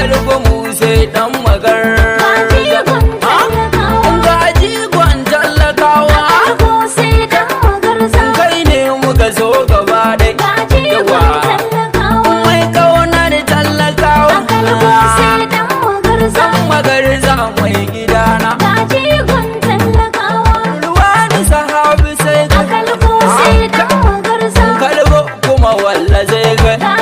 Kalgo mu sai dan Ga magarza. jigon talakawa. Ga jigon talakawa. Kalgo sai dan magarza. Kai ne muka zo gaba dai. Ga jigon Yawa. talakawa. Mai kaunar talakawa. Kalgo sai dan magarza. Dan magarza mai gidana. Ga jigon talakawa. Ruwani sahabi sai A kalgo sai dan magarza. Kalgo kuma walla zai ga. Ga